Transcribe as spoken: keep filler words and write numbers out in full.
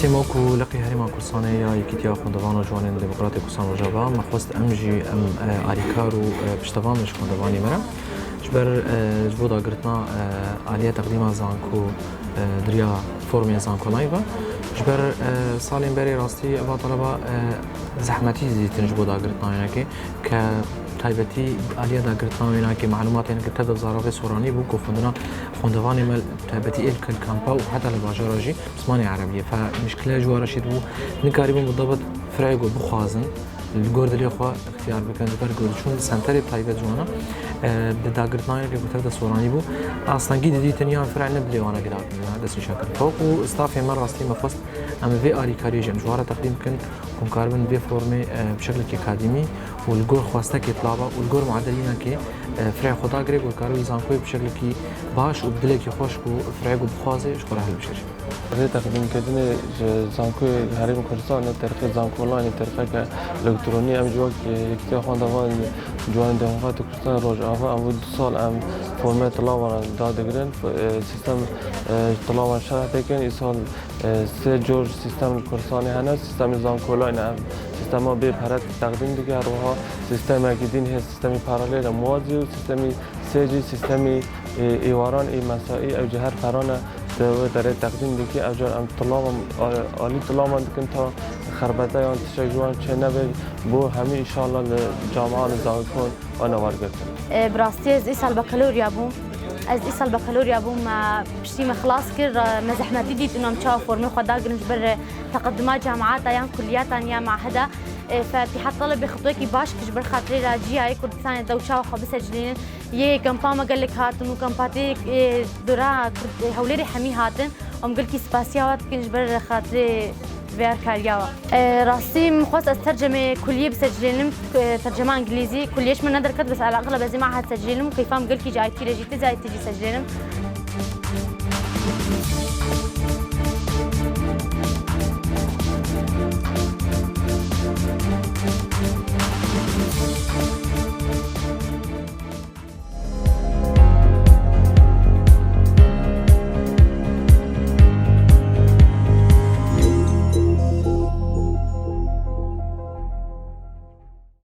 Sêmo ku leqî Herêma Kurdistanê ya Yekîtiya Xwendevan û Ciwanên Demokratê Kurdistan Rojava, me xwest em jî em, e, alîkar û, e, piştevan bin ji xwendevanê me re. Ji ber, e, ji bo dagirtina, e, aliya teqdîma zanko, e, di riya formê zankolayî ve. Ji ber, e, salên berê rastî eva taleba, e, zehmetî didîtin ji bo dagirtina wênekê, ke taybetî aliya dagirtina wênekê, malûmatên ke tev de zarokê soranî bû, ku xwendina xwendevanê me taybetî ê li kampa û heta li bajara jî bi zimanê erebî ye. Fe mişkile ji wan re çêdibû, nikarîbûn bi debit fireyê ku bixwazin, li gor dilê xwe îxtiyar bikin, ji ber ku diçûn senterê taybet ji wana, e, bi dagirtina wênekê ku tev de soranî bû, astengî didîtin yan fire ne dilê wana gidatin, destnîşan kirin. Fewq û stafê me rastî me xwest em vê alîkariyê jî em ji wan re teqdîm bikin, ku em karibin vê formê, e, bi şeklekî akademî û li gor xwestekê tilava û li gor muedelînekê, e, fireyê xwe dagire, ku karibin zankoyê bi şeklekî baş û bi dilekî xweş ku fireyê ku bixwaze ji xwe re hilbijêre. Vê teqdîmkirinê ji zankoyê Herêma Kurdistanê terqê zankolayînê, terqeke elektronî, em ji wek Yekîtiya Xwendevan Ciwanên Demokratê Kurdistan Rojava, em wê du sal em formê tilavan dadigrin, e, sîstem, e, tilavan şerh dikin. Îsal, e, sê cor sîstem li Kurdistanê hene, sîstemê zankolayînê, ev sîstema bê pere teqdîm dike, her wiha sîstemekî din hê, sîstemî paralel e, muwazî û sîstemî sê jî sîstemî, e, êwaran ê mesaî, ew jî her perane di wê derê teqdîm dike. Ev car em tilavan, a-, alî tilavan dikin ta xerbete yan tiştek ji wan çê nebe, bo hemî înşallah li camia li zankon wana wergirtin. E, bi rastî ez îsal bakalorya bûm. Ez îsal bakalorya bûm, me piştî me xilas kir, me zehmetî dît û em çawa formê xwe dagirin ji ber teqedima cemaata yan kulliyatan ya maheda. E, fe tîhat talebê xitwekî baş kir ji ber xatirê ra ciyayê Kurdistanê de û çawa xwe bisecilînin. Yê kampa me gelek hatin û kampa tê, e, dora Kurd, e, Hewlêrê hemî hatin. Em gelkî spasiya we dikin ji ber xatirê vê alîkariya we. E, rastî min xwest ez tercemê kulliyê bisecilînim, e, tercema îngilîzî. Kulliyê ji min ne derket, bes elaqila bezê me hat secilînim û keyfa min gelkî ji I T re jî, tê zî I T jî secilînim.